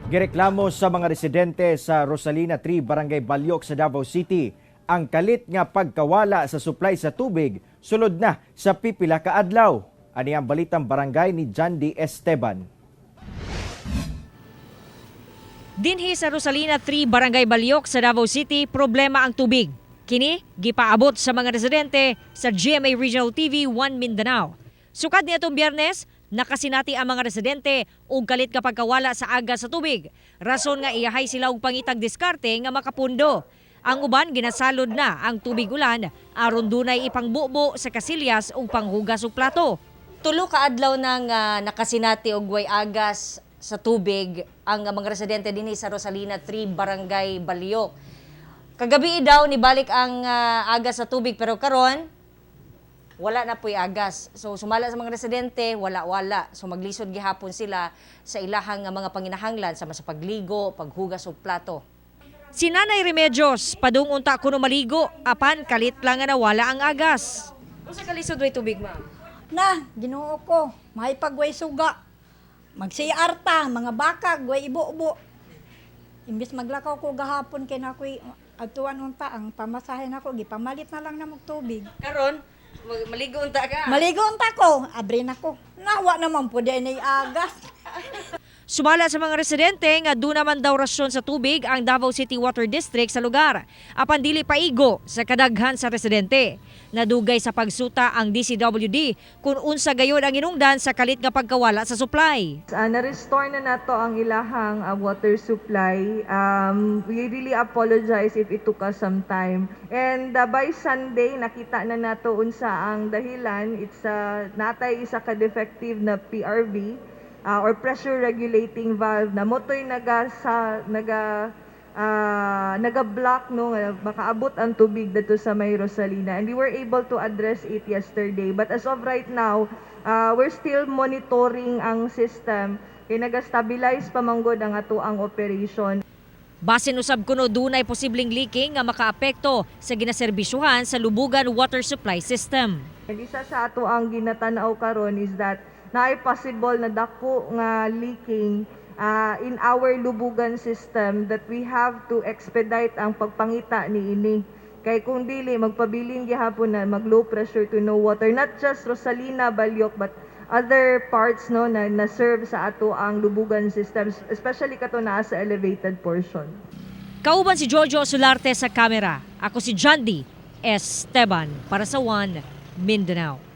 Gireklamo sa mga residente sa Rosalina 3, Barangay Baliok sa Davao City ang kalit nga pagkawala sa supply sa tubig sulod na sa pipila ka adlaw. Ani ang Balitang Barangay ni John D. Esteban. Dinhi sa Rosalina 3, Barangay Baliok sa Davao City, problema ang tubig. Kini gipaabot sa mga residente sa GMA Regional TV 1 Mindanao. Sukad niadtong Biyernes, nakasinati ang mga residente og kalit nga pagkawala sa agas sa tubig. Rason nga iyahay sila og pangitag diskarte nga makapundo. Ang uban, ginasalod na ang tubig ulan aron dunay ipangbubo sa kasilyas ug panghugas og plato. 3 ka adlaw nang nakasinati og way agas sa tubig ang mga residente dinhi sa Rosalina 3, Barangay Baliok. Kagabi daw nibalik ang agas sa tubig, pero karon wala na po'y agas. So sumala sa mga residente, wala-wala. So maglisod gihapon sila sa ilahang mga panginahanglan sama sa pagligo, paghugas og plato. Si Nanay Remedios, padung unta kuno maligo, apan kalit lang nga nawala ang agas. Unsa kalisod way tubig, ma'am? Na, Ginoo ko, may pagway suga. Mag-CR ta, mga bakag, way ibo-ubo. Imbis maglakaw ko gahapon kay nakoy adtuan unta ang pamasahe nako, gipamalit na lang na tubig. Karon maligo unta ka. Maligo unta ko, abri na ko. Nawa naman po di ay agas. Sumala sa mga residente nga duna man daw rasyon sa tubig ang Davao City Water District sa lugar. Apan dili paigo sa kadaghan sa residente. Nadugay sa pagsuta ang DCWD kung unsa gayon ang inungdan sa kalit nga pagkawala sa supply. Na-restore na nato ang ilahang water supply. We really apologize if it took us some time. And by Sunday, nakita na nato unsa ang dahilan. It's natay isa ka defective na PRV or pressure regulating valve na mao to'y naga block, no, nga makaabot ang tubig dito sa may Rosalina, and we were able to address it yesterday. But as of right now, we're still monitoring ang system kay naga-stabilize pa manggod ang atoang operation. Basin usab kuno dunay posibleng leaking nga makaapekto sa ginaserbisyuhan sa Lubugan Water Supply System. And isa sa ato ang ginatanaw karon is that naay possible na dako nga leaking in our Lubugan system that we have to expedite ang pagpangita ni ini. Kay kung dili, magpabilin gihapon na mag low pressure to no water, not just Rosalina, Baliok, but other parts, no, na serve sa ato ang Lubugan systems, especially kato naa sa elevated portion. Kauban si Jojo Solarte sa kamera. Ako si John D. Esteban para sa One Mindanao.